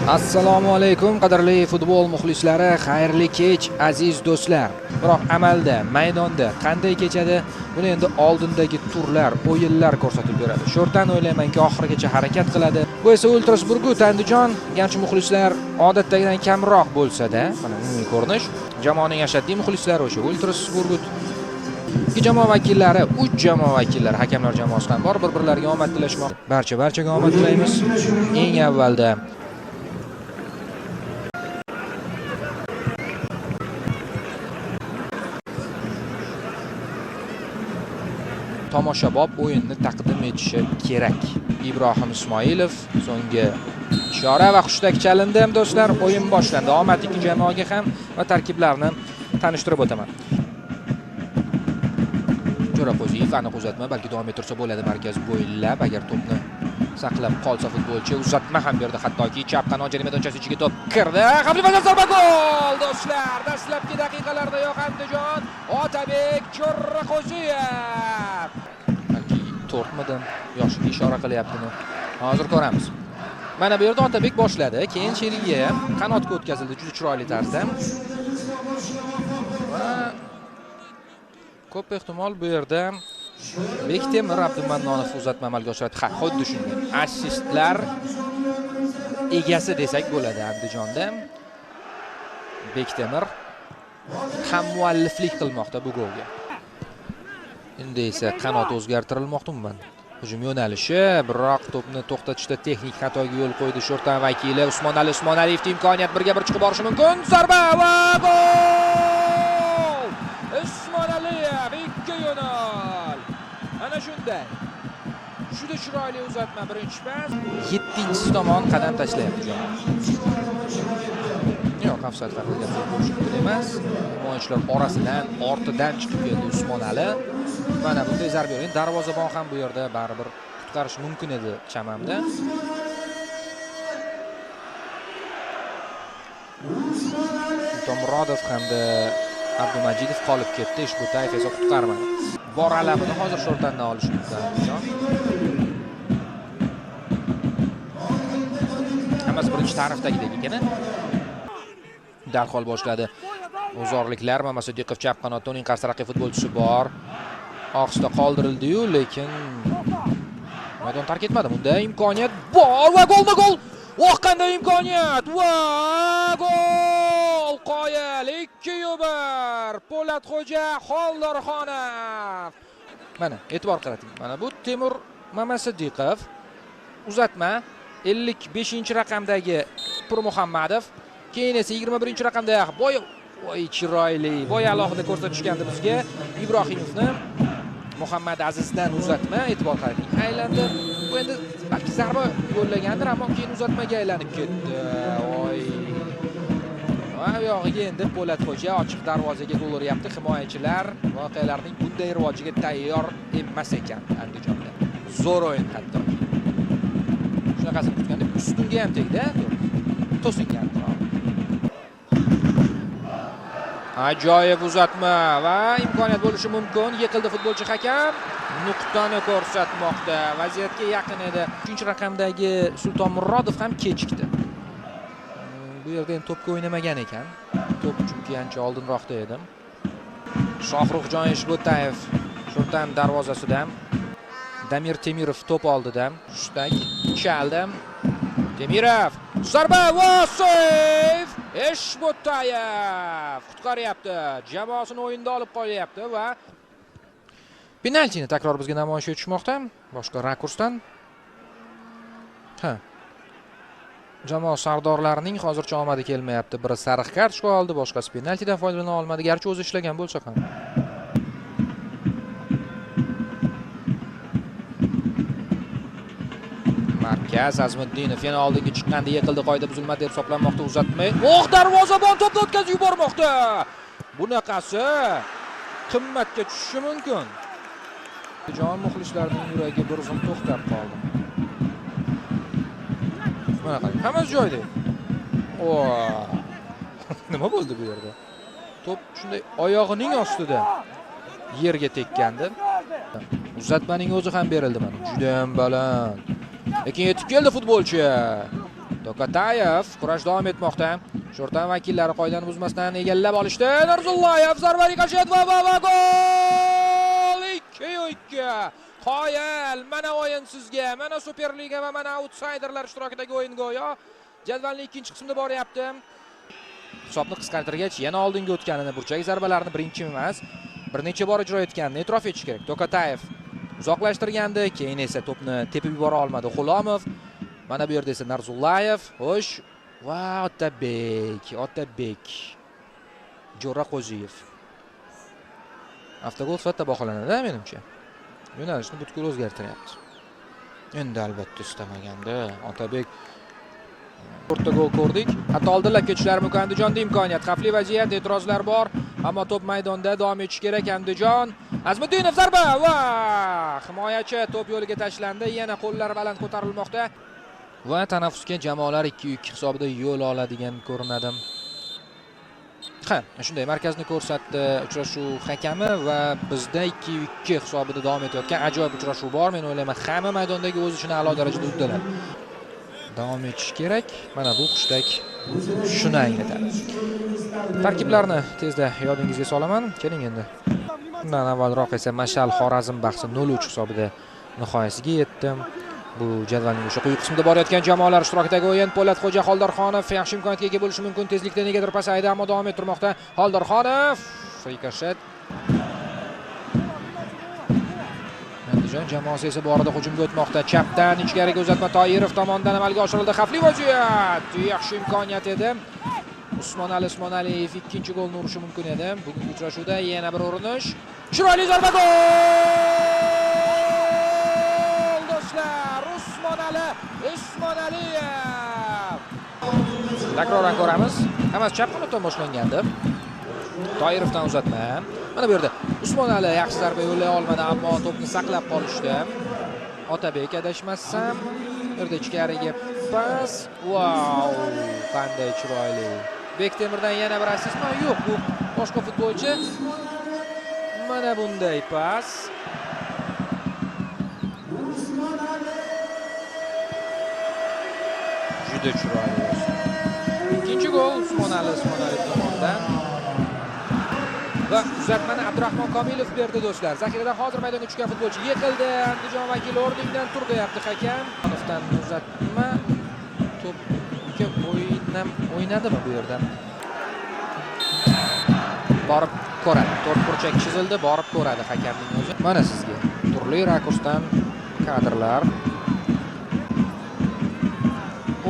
Assalomu alaykum qadrli futbol muxlislari, xayrli kech aziz do'stlar. Biroq amalda, maydonda qanday kechadi, buni endi oldindagi turlar, o'yinlar ko'rsatib beradi. Sho'rtan o'ylaymanki oxirigacha harakat qiladi. Bu esa Ultras Burgut Andijon, garchi muxlislar odatdagidan kamroq bo'lsa-da, mana umumiy ko'rinish, jamoaning ashaddiy muxlislari o'sha Ultras Burgut. Ikki jamoa vakillari, uch jamoa vakillari, hakamlar jamoasi ham bor, bir-birlariga omad tilashmoqda. Barchaga omad tilaymiz. Eng avvalda tomoshabob o'yinni taqdim etishi kerak. Ibrohim Ismoilov so'nggi ishora va hushtak chalindi do'stlar, o'yin boshlandi. Omad ikki jamoaga ham va tarkiblarni tanishtirib o'taman. Jo'raqo'ziyev aniq uzatma, balki davom ettirsa bo'ladi markaz bo'ylab, agar to'pni saqlab qolsa futbolchi uzatma ham berdi, hattoki chap qanot jarima maydonchasi ichiga to'p kirdi. Xavfli vaziyat, zarba, gol do'stlar. Dastlabki daqiqalardayoq Andijon Otabek Jo'raqo'ziyev. Balki to'rtmidim, yoshiga ishora qilyaptimi? Hozir ko'ramiz. Mana bu yerda Otabek boshladi, keyin sherigiga qanotga o'tkazildi juda chiroyli tarzda. Va ko'p ehtimol bu yerda Bektemir Abdumannonov uzatma amalga oshiradi. Ha, xuddi shunday. Assistlar egasi desak bo'ladi Andijonda. Bektemir ham mualliflik qilmoqda bu golga. Endi esa qanot o'zgartirilmoqda umuman. Hujum yo'nalishi, biroq to'pni to'xtatishda texnik xatoga yo'l qo'ydi Sho'rtan vakili Usmonali Usmonaliyevning imkoniyat birga bir chiqib borishi mumkin. Zarba va gol! Usmonaliyev 2-0. Ana shunday. Juda chiroyli uzatma, birinchi pas. 7-inchisi tomon qadam tashlayapti jamoa. Yo'q, ofsayd haqida gap bo'lishi mumkin emas. Himoyachilar orasidan, ortidan chiqib keldi Usmonali. Mana bunday zarba bergan. Darvozabon ham bu yerda baribir qutqarish mumkin edi chamamda. Sultonmurodov hamda Abdumajidov qolib ketdi. Ishbutayev esa qutqarmadi. Bor alamini hozir Sho'rtandan olish mumkin Andijon. Hammasi birinchi ta'rifdagidek ekan. Darhol boshladi O'zorliklar. Mamasodiqov chap qanotda, uning qarshi raqib futbolchisi bor. Ohista qoldirildi-yu, lekin maydon tark etmadi. Bunda imkoniyat bor va golma gol! Voh, qanday imkoniyat! Va gol! Qoyil 2-1. Po'latxo'ja Xoldorxonov. Mana e'tibor qarating. Mana bu Temur Mamasodiqov uzatma 55-raqamdagi Pirmuhammadov, keyin esa 21-raqamda boy, voy chiroyli, boy alohida ko'rsatishgandi bizga Ibrohimovni. Muhammad Azizdan uzatma, e'tibor qarating. Aylandi. Bu endi balki zarba yo'llagandir, ammo keyin uzatmaga aylanib ketdi. Voy. Va bu yog'iga endi Po'latxo'ja ochiq darvozaga gol uryapti. Himoyachilar voqealarning bunday rivojiga tayyor emas ekan Andijonda. Zo'r o'yin hatto. Shunaqasini kutganda ustunga ham tegdi, to'singan. Ajoyib uzatma va imkoniyat bo'lishi mumkin. Yiqildi futbolchi, hakam nuqtani ko'rsatmoqda. Vaziyatga yaqin edi. 3-raqamdagi Sultonmurodov ham kechikdi. Bu yerda endi to'pga o'ynamagan ekan. To'p chunki ancha oldinroqda edi. Shohruxjon Eshbo'tayev Sho'rtan darvozasidan. Damir Temirov to'p oldida. Hushtak chaldi. Temirov zarba va seyf! Eshbo'tayev qutqaryapti. Jamoasini o'yinda olib qolyapti va penaltini takror bizga namoyish etishmoqda. Boshqa rakursdan. Ha. Jamoa sardorlarining hozircha omadi kelmayapti. Biri sariq kartochka oldi, boshqasi penaltidan foydalana olmadi, garchi o'zi ishlagan bo'lsa ham. Markaz Azmiddinov yana oldinga chiqqanda yiqildi, qoida buzilmadi deb hisoblanmoqda. Uzatmay, o'q, darvozabon to'pni o'tkazib yubormoqda. Bunaqasi qimmatga tushishi mumkin. Jon muxlislarining yuragi bir zum to'xtab qoldi. Mana qarang, hammasi joyida. O! Nima bo'ldi bu yerda? To'p shunday oyog'ining ostida yerga tekkandi. Uzatmaning o'zi ham berildi mana. Juda ham baland. Lekin yetib keldi futbolchi. To'katayev, kurash davom etmoqda. Sho'rtan vakillari qoidani buzmasdan egallab olishdi. Narzullayev zarba rikoshet va gol! 2-2. Qoyil, mana o'yin sizga, mana Superliga va mana outsiderlar ishtirokidagi o'yin go'yo. Jadvalning ikkinchi qismida boryapti. Hisobni qisqartirgach, yana oldinga o'tganini, burchak zarbalarni birinchi emas, bir necha bor ijro etganini e'tirof etish kerak. To'katayev uzoqlashtirgandi, keyin esa to'pni tepib yubora olmadi G'ulomov. Mana bu yerda esa Narzullayev, xo'sh, va Otabek, Jo'ra Qo'ziyev. Avtogol sifatida baholanadi, menimcha. Yo'nalishni butkul o'zgartiryapti. Endi albatta istamaganda Otabek to'rtta gol ko'rdik. Hatto oldinlab ketishlari mumkin. Andijonda imkoniyat, xavfli vaziyat, e'tirozlar bor, ammo to'p maydonda davom etishi kerak. Andijon, Azmiddinov zarba va himoyachi to'p yo'liga tashlandi. Yana qo'llar baland ko'tarilmoqda va tanaffusga jamoalar 2-2 hisobida yo'l oladigan ko'rinadi. Ha, shunday markazni ko'rsatdi uchrashuv hakami va bizda 2-2 hisobida davom etayotgan ajoyib uchrashuv bor. Men o'ylayman, hamma maydondagi o'z ishini a'lo darajada uddaladi. Davom etish kerak. Mana bu hushtak shuni anglatadi. Tarkiblarni tezda yodingizga solaman. Keling endi. Bundan avvalroq esa Mashal Xorazm bahsi 0-3 hisobida nihoyasiga yetdi. Bu jadvalning o'sha quyi qismida borayotgan jamoalar ishtirokidagi o'yin. Po'latxo'ja Xoldorxonov yaxshi imkoniyatga ega bo'lishi mumkin. Tezlikda negadir pasaydi, ammo davom ettirmoqda. Xoldorxonov, rikoshet. Andijon jamoasi esa bu orada hujumga o'tmoqda. Chapdan ichkariga uzatma Toyirov tomonidan amalga oshirildi. Xavfli vaziyat. Yaxshi imkoniyat edi. Usmonali Usmonaliyev ikkinchi golni urishi mumkin edi. Bugungi uchrashuvda yana bir urinish. Chiroyli zarba, gol! Do'stlar, Usmonali Usmonaliyev. Takroran ko'ramiz. Hammasi chap qanotdan boshlangandi. Toyirovdan uzatma. Mana bu yerda Usmonali yaxshi zarba yo'llay olmadi, ammo to'pni saqlab qolishdi. Otabek adashmasam, bu yerda ichkariga pas. Vau, qanday chiroyli. Bektemirdan yana bir assistmi? Yo'q, bu boshqa futbolchi. Mana bunday pas. Juda chiroyli. Ikkinchi gol Usmonali Usmonaliyev tomonidan. Va uzatmani Abdurahmon Komilov berdi do'stlar. Zaxiradan hozir maydonga tushgan futbolchi yiqildi. Andijon vakili o'rnidan tur deyapti hakam. Komilovdan uzatma, to'pga o'ynadimi bu yerda? Borib ko'radi. To'rt burchak chizildi, borib ko'radi hakamning o'zi. Mana sizga turli rakursdan kadrlar.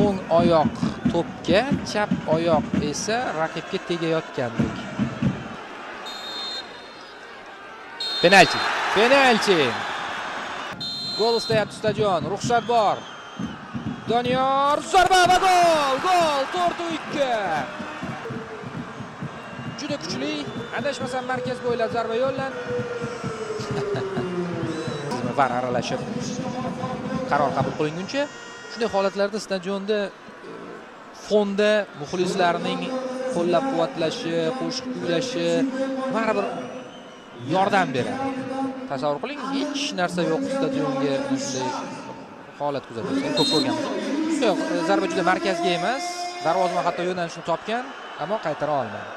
O'ng oyoq to'pga, chap oyoq esa raqibga tegayotgandek. Penalti. Penalti. Gol istayapti stadion. Ruxsat bor. Doniyor zarba va gol! Gol 4-2. Juda kuchli. Adashmasam markaz bo'ylab zarba yo'llandi. VAR aralashib qaror qabul qilinguncha shunday holatlarda stadionda fonda muxlislarning qo'llab-quvvatlashi, qo'shiq kuylashi baribir yordam beradi. Tasavvur qiling, hech narsa yo'q stadionga shunday holat kuzatilsa. Ko'p ko'rganmiz. Yo'q, zarba juda markazga emas, darvozabon hatto yo'nalishni topgan, ammo qaytara olmadi.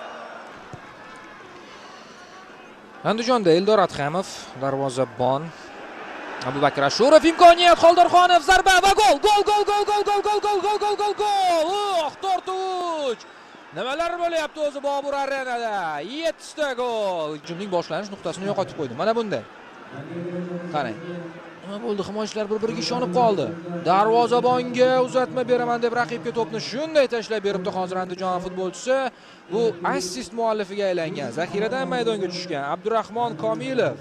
Andijonda Eldor Adhamov, darvozabon. Abubakir Ashurov imkoniyat, Xoldorxonov zarba va gol! Gol, gol, gol, gol, gol, gol, gol, gol, gol, gol, gol! Oh, 4-3. Nimalar bo'lyapti o'zi Bobur Arenada? 7 ta gol. Hujumning boshlanish nuqtasini yo'qotib qo'ydi. Mana bunday. Qarang. Nima bo'ldi? Himoyachilar bir-biriga ishonib qoldi. Darvozabonga uzatma beraman deb raqibga to'pni shunday tashlab beribdi hozir Andijon futbolchisi. Bu assist muallifiga aylangan. Zaxiradan maydonga tushgan Abdurahmon Komilov.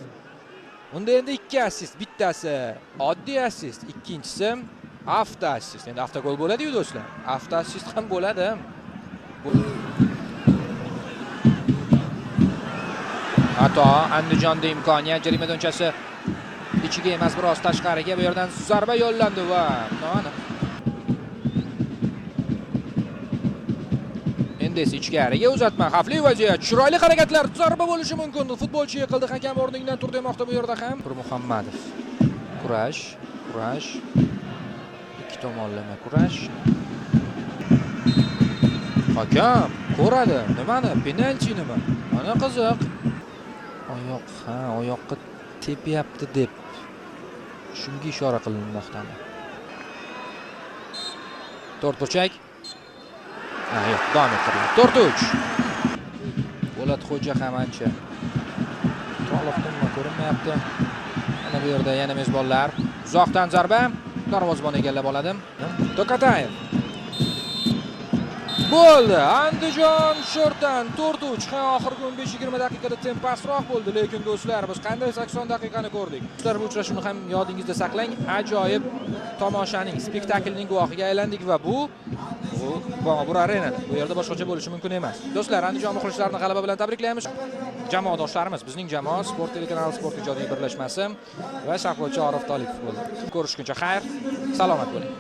Unda endi 2 assist, bittasi oddiy assist, ikkinchisi avto assist. Endi avtogol bo'ladi-yu do'stlar. Avto assist ham bo'ladi. Xato, Andijonda imkoniyat, jarima maydonchasi ichiga emas, biroz tashqariga. Bu yerdan zarba yo'llandi va noaniq. Endi esa ichkariga uzatma, xavfli vaziyat, chiroyli harakatlar, zarba bo'lishi mumkin. Futbolchi yiqildi, hakam o'rnidan tur demoqda bu yerda ham. Muhammadov. Kurash, kurash. Ikki tomonlama kurash. Hakam ko'radi. Nimani? Penaltinimi? Mana qiziq. Oyoq, ha, oyoqqa tepyapti deb shunga ishora qilinmoqdami? To'rtburchak. Ha, yo'q, davom ettiriladi. 4-3. Po'latxo'ja ham ancha toliqdimi, ko'rinmayapti. Mana bu yerda yana mezbonlar. Uzoqdan zarba. Darvozabon egallab oladi. To'katayev. Bo'ldi. Andijon Sho'rtan 4-3. Ha, oxirgi 15-20 daqiqada temp pastroq bo'ldi, lekin do'stlar, biz qanday 80 daqiqani ko'rdik. Do'stlar, bu uchrashuvni ham yodingizda saqlang. Ajoyib tomoshaning, spektaklning guvohiga aylandik va bu Bobur arenada. Bu yerda boshqacha bo'lishi mumkin emas. Do'stlar, Andijon muxlislarini g'alaba bilan tabriklaymiz. Jamoadoshlarimiz, bizning jamoa Sport telekanali Sport ijodiy birlashmasi va sharhlovchi Orif Tolipov bo'ldi. Ko'rishguncha xayr, salomat bo'ling.